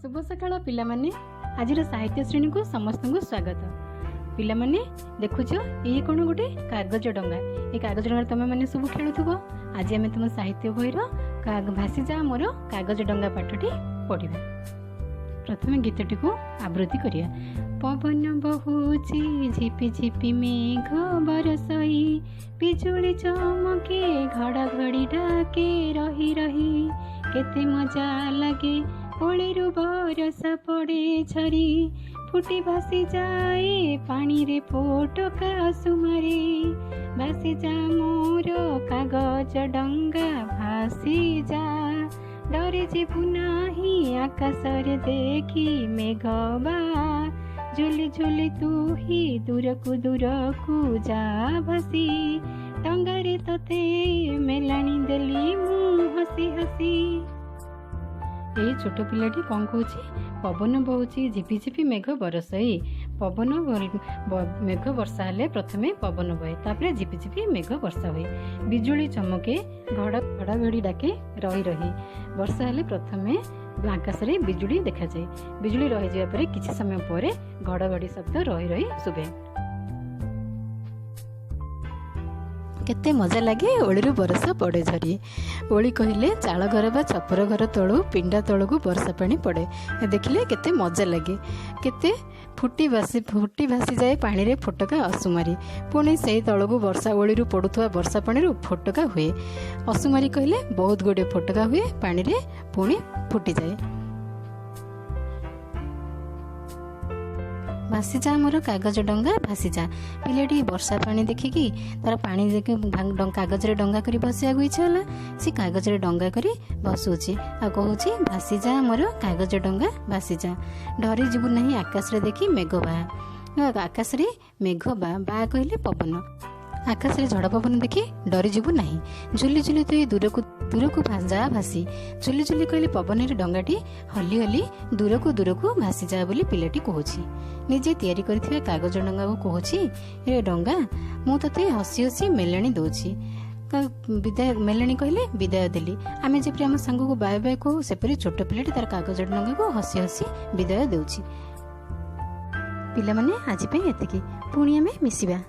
ଶୁଭ ସକାଳ ପିଲାମାନେ। ଆଜିର ସାହିତ୍ୟ ଶ୍ରେଣୀକୁ ସମସ୍ତଙ୍କୁ ସ୍ୱାଗତ। ପିଲାମାନେ, ଦେଖୁଛ, ଇଏ କ'ଣ? ଗୋଟେ କାଗଜ ଡଙ୍ଗା। ଏ କାଗଜ ଡଙ୍ଗାରେ ତମେ ମାନେ ସବୁ ଖେଳୁଥିବ। ଆଜି ଆମେ ତୁମ ସାହିତ୍ୟ ବହିର ଭାସିଯା ମୋର କାଗଜ ଡଙ୍ଗା ପାଠଟି ପଢ଼ିବା। ପ୍ରଥମେ ଗୀତଟିକୁ ଆବୃତ୍ତି କରିବା। ପବନ ବହୁଛି, ଝିପି ଝିପି ମେଘ ବରସଇ, ବିଜୁଳି ଚମକେ, ଘଡ଼ଘଡ଼ି ଡାକେ ରହି ରହି। କେତେ ମଜା ଲାଗେ, ଓଳିରୁ ବରଷା ପଡ଼େ ଝରି, ଫୁଟି ଭାସି ଯାଏ ପାଣିରେ ଫୋଟକା ସୁମାରି। ଭାସି ଯା ମୋର କାଗଜ ଡଙ୍ଗା, ଭାସି ଯା, ଡରି ଯିବୁ ନାହିଁ ଆକାଶରେ ଦେଖି ମେଘ ବା। ଝୁଲି ଝୁଲି ତୁ ହିଁ ଦୂରକୁ ଦୂରକୁ ଯା ଭାସି, ଡଙ୍ଗାରେ ତତେ ମେଲାଣି ଦେଲି ମୁଁ ହସି ହସି। ଏଇ ଛୋଟ ପିଲାଟି କ'ଣ କହୁଛି? ପବନ ବହୁଛି, ଝିପି ଝିପି ମେଘ ବରସଇ। ପବନ ମେଘ ବର୍ଷା ହେଲେ ପ୍ରଥମେ ପବନ ବହେ, ତାପରେ ଝିପି ଝିପି ମେଘ ବର୍ଷା ହୁଏ। ବିଜୁଳି ଚମକେ, ଘଡ଼ ଘଡ଼ଘଡ଼ି ଡାକେ ରହି ରହି। ବର୍ଷା ହେଲେ ପ୍ରଥମେ ଆକାଶରେ ବିଜୁଳି ଦେଖାଯାଏ। ବିଜୁଳି ରହିଯିବା ପରେ କିଛି ସମୟ ପରେ ଘଡ଼ଘଡ଼ି ଶବ୍ଦ ରହି ରହି ଶୁଭେ। କେତେ ମଜା ଲାଗେ, ଓଳିରୁ ବରଷା ପଡ଼େ ଝରି। ଓଳି କହିଲେ ଚାଳ ଘର ବା ଛପର ଘର ତଳୁ ପିଣ୍ଡା ତଳକୁ ବର୍ଷା ପାଣି ପଡ଼େ। ଦେଖିଲେ କେତେ ମଜା ଲାଗେ। କେତେ ଫୁଟି ଭାସିଯାଏ ପାଣିରେ ଫୋଟକା ଅସୁମାରି। ପୁଣି ସେଇ ତଳକୁ ବର୍ଷା ଓଳିରୁ ପଡ଼ୁଥିବା ବର୍ଷା ପାଣିରୁ ଫୋଟକା ହୁଏ। ଅସୁମାରି କହିଲେ ବହୁତ ଗୁଡ଼ିଏ ଫୋଟକା ହୁଏ ପାଣିରେ, ପୁଣି ଫୁଟିଯାଏ। ଭାସିଯା ମୋର କାଗଜ ଡଙ୍ଗା, ଭାସିଯା। ପିଲାଟି ବର୍ଷା ପାଣି ଦେଖିକି ତାର ପାଣି ଦେଖି କାଗଜରେ ଡଙ୍ଗା କରି ଭସିବାକୁ ଇଚ୍ଛା ହେଲା। ସେ କାଗଜରେ ଡଙ୍ଗା କରି ଭସଉଛି ଆଉ କହୁଛି, ଭାସିଯା ମୋର କାଗଜ ଡଙ୍ଗା, ଭାସିଯା, ଡରି ଯିବୁ ନାହିଁ ଆକାଶରେ ଦେଖି ମେଘ ବାହା। ଆକାଶରେ ମେଘ ବା, ବା କହିଲେ ପବନ। ଆକାଶରେ ଝଡ଼ ପବନ ଦେଖି ଡରିଯିବୁ ନାହିଁ। ଝୁଲି ଝୁଲି ତୁଇ ଦୂରକୁ ଦୂରକୁ ଯା ଭାସି। ଝୁଲି ଝୁଲି କହିଲେ ପବନରେ ଡଙ୍ଗାଟି ହଲି ହଲି ଦୂରକୁ ଦୂରକୁ ଭାସିଯା ବୋଲି ପିଲାଟି କହୁଛି। ନିଜେ ତିଆରି କରିଥିବା କାଗଜ ଡଙ୍ଗାକୁ କହୁଛି, ଏ ଡଙ୍ଗା, ମୁଁ ତତେ ହସି ହସି ମେଲାଣି ଦଉଛି ବିଦାୟ। ମେଲାଣି କହିଲେ ବିଦାୟ ଦେଲି। ଆମେ ଯେପରି ଆମ ସାଙ୍ଗକୁ ବାଏ ବାଏ କହୁ, ସେପରି ଛୋଟ ପିଲାଟି ତାର କାଗଜ ଡଙ୍ଗାକୁ ହସି ହସି ବିଦାୟ ଦେଉଛି। ପିଲାମାନେ, ଆଜି ପାଇଁ ଏତିକି। ପୁଣି ଆମେ ମିଶିବା।